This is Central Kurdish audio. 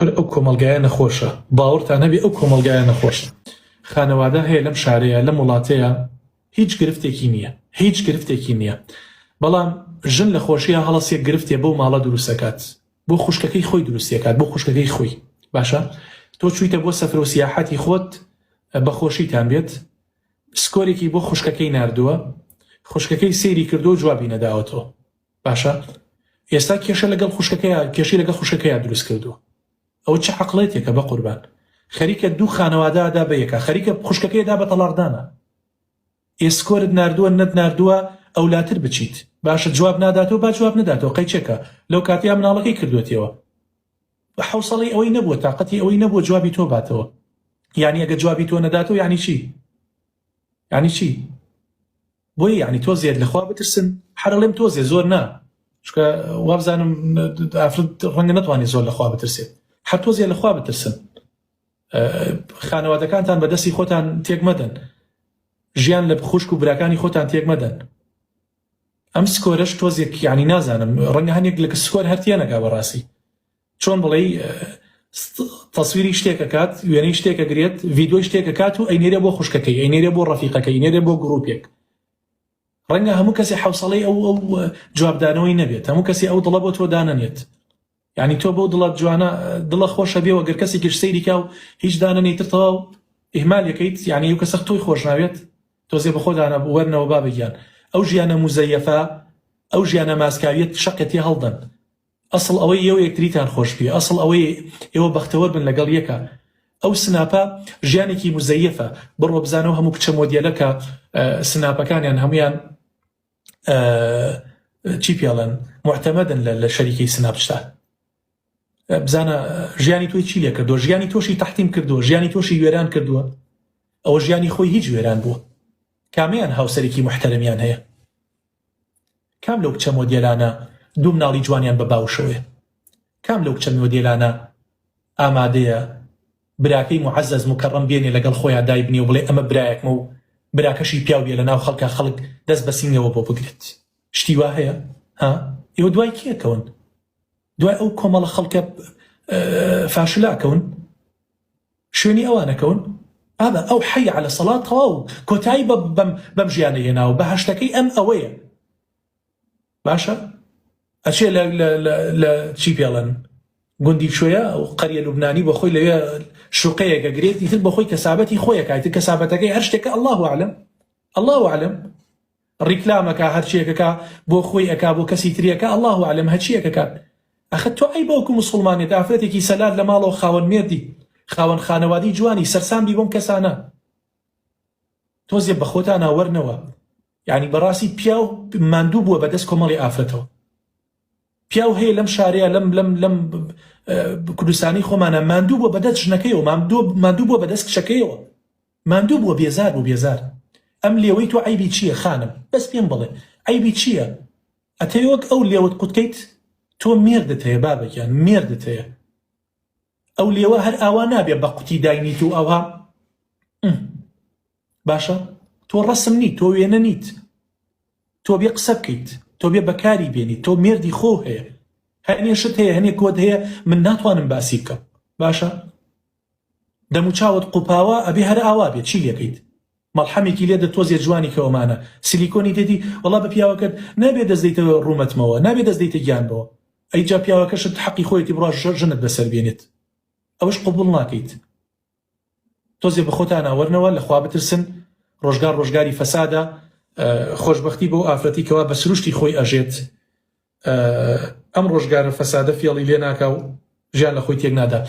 ئەو کۆمەڵگایە نەخۆشە باوەڕتان هەبێ ئەو کۆمەڵگایە نەخۆشە خانەوادە هەیە لەم شارەیە لەم وڵاتەیە هیچ گرفتێکی نییە هیچ گرفتێکی نییە بەڵام ژن لە خۆشیە هەڵەسێ گرفتێ بەو ماڵە دروستەکات بۆ خوشکەکەی خۆی دروستیەکات بۆ خوشکەکەی خۆی باشە تۆ چوویتە بۆ سەفر و سیاحەتی خۆت بەخۆشیتان بێت سکۆرێکی بۆ خوشکەکەی ناردووە خوشکەکەی سەیری کردو جوابی نەداوەتەوە باشە ئێستا کێشە لەگەڵ خوشکەکەیا کێشەی لەگەڵ خوشکەکەیا دروست کردووە ئەوە چ عەقڵێتێکە بەقوربان خەریکە دوو خانەوادە ئەدا بە یەکا خەریکە خوشکەکەی ئەدا بە تەڵاقدانە ئێ سکۆرت ناردووە نەت ناردووە ئەولاتر بچیت باشە جواب ناداتەوە با جواب نەداتەوە قەیچێکە لەو کاتەیا مناڵەکەی کردوەتەوە حەوسەڵەی ئەوەی نەبووە تاقەتی ئەوەی نەبووە جوابی تۆ باتەوە یعنی ئەگە جوابی تۆ نەداتەوە یعنی چی یعنی چی بۆیە یەعنی تۆزێ لەخوا بترسن حەرەڵێم تۆزێ زۆر نا چونکە وابزانم ئافرەت ڕەنگە نەتوانێت زۆر لەخوا بترسێت هەر تۆزێ لەخوا بترسن خانەوادەکانتان بە دەستی خۆتان تێک مەدەن ژیان لە خوشک و براکانی خۆتان تێک مەدەن ئەم سکۆرەش تۆزێک یعنی نازانم ڕەنگە هەنێک لە سکۆر هەرتیانەکە بەڕاستی چۆن بڵێی تەسویری شتێک ئەکات وێنەی شتێک ئەگرێت ڤیدۆی شتێک ئەکات و ئەینێرێ بۆ خوشکەکەی ئەینێرێ بۆ ڕەفیقەکەی ئەینێرێ بۆ گروپێک ڕەنگە هەموو کەسی حوسەڵەی ئەو ئەو جوابدانەوەی نەبێت هەموو کەسی ئەو دڵە بۆ تۆ دانەنێت یعنی تۆ بەو دڵە جوانە دڵە خۆشە بێ وەگەر کەسێکیش سەیری کا و هیچ دانەنێی تر تەواو ئیهمالەکەیت یعنی ئەو کەسە تۆی خۆش ناوێت تۆزێ بەخۆدانە وەرنەوە بابە گیان ئەو ژیانە موزەیەفە ئەو ژیانە ماسکاویەت شەقێ تێ هەڵدەن ئەسڵ ئەوەی ئێوە یەکتریتان خۆش بوێ ئەسڵ ئەوەی ئێوە بەختەوەر بن لەگەڵ یەکا ئەو سناپە ژیانێکی موزەیەفە بڕۆ بزانەوە هەموو کچە مۆدیلە کە سناپەکانیان هەمویان چی پێڵێن معتەمەدن لە شەریکەی سناپشتا بزانە ژیانی تۆی چی لێ کردووە ژیانی تۆشی تەحتیم کردووە ژیانی تۆشی وێران کردووە ئەوە ژیانی خۆی هیچ وێران بووە کامیان هاوسەرێکی محتەرمیان هەیە کام لەو کچە مۆدێلانە دوو مناڵی جوانیان بە باوشەوەیە؟ کام لەو کچە مۆدێلانە ئامادەیە براکەی موعەزەز موکەڕەم بێنێ لەگەڵ خۆیا دایبنێ و بڵێ ئەمە برایەکمە و براکەشی پیاو بێ لەناو خەڵکا خەڵک دەست بە سینگەوە بۆ بگرێت؟ شتی وا هەیە؟ ها؟ ئێوە دوای کێ ئەکەون؟ دوای ئەو کۆمەڵە خەڵکە فاشلە ئەکەون؟ شوێنی ئەوان ئەکەون؟ بابە ئەو حی علی الصلاة تەواو کۆتایی بە بەم بەم ژیانە هێناوە بەهەشتەکەی ئەم ئەوەیە باشە ئەچێ لە لە لە لە چی پێڵێن گوندی کوێیە ئەو قەریە لوبنانی بۆ خۆی لەوێ شوقەیەک ئەگرێت ئیتر بۆ خۆی کەسابەتی خۆی ئەکا ئیتر کەسابەتەکەی هەر شتێکە الله اعلم الله اعلم ڕیکلامەکا هەرچیەکەکا بۆ خۆی ئەکا بۆ کەسی تری ئەکا اللە اعلم هەرچیەک ئەکات ئەخە تۆ عەیبە وەکو موسڵمانێت ئافرەتێکی سەلات لە ماڵەوە خاوەن مێردی خاوەن خانەوادەی جوانی سەرسام بی بۆم کەسانە تۆزێ بەخۆتانا وەرنەوە یعنی بەڕاستی پیاو ماندوو بووە بەدەست کۆمەڵی ئافرەتەوە پیاو هەیە لەم شارەیە لەم لەم لەم کوردستانی خۆمانە ماندوو بووە بەدەست ژنەکەیەوە ماندوو بووە بەدەست کچەکەیەوە ماندوو بووە بێزار بوو بێزار. ئەم لێوەی تۆ عەیبی چیە خانم بەس پێم بڵێ عەیبی چیە ئەتەوێ وەک ئەو لێوت قوتکەیت تۆ مێردت هەیە بابە گیان مێردت هەیە ئەو لێوە هەر ئاوا نابێ بە قوتی داینیت و ئەوها باشە تۆ ڕەسم نیت تۆ وێنە نیت تۆ بێ قسە بکەیت تۆ بێ بەکاری بێنیت تۆ مێردی خۆ هەیە هەنێ شت هەیە هەنێ کۆد هەیە من ناتوانم باسی بکەم باشە دەموچاوت قوپاوە ئەبێ هەر ئاوا بێت چی لێکەیت مەڵحەمێکی لێدە تۆزێ جوانی کە ئەمانە سلیکۆنی تێدی وەڵا بە پیاوەکەت نابێ دەست دەیتە ڕوومەتمەوە نابێ دەست دەیتە گیانمەوە ئەی جا پیاوەکەشت حەقی خۆیەتی بڕوا ژنت بەسەر بێنێت ئەوەش قبوڵ ناکەیت تۆزێ بەخۆتانا وەرنەوە لەخوا بترسن ڕۆژگار ڕۆژگاری فەسادە خۆشبەختی بۆ ئافرەتی کەوا بە سروشتی خۆی ئەژێت ئەم ڕۆژگارە فەسادە فێڵی لێ ناکا و ژیان لە خۆی تێک نادا.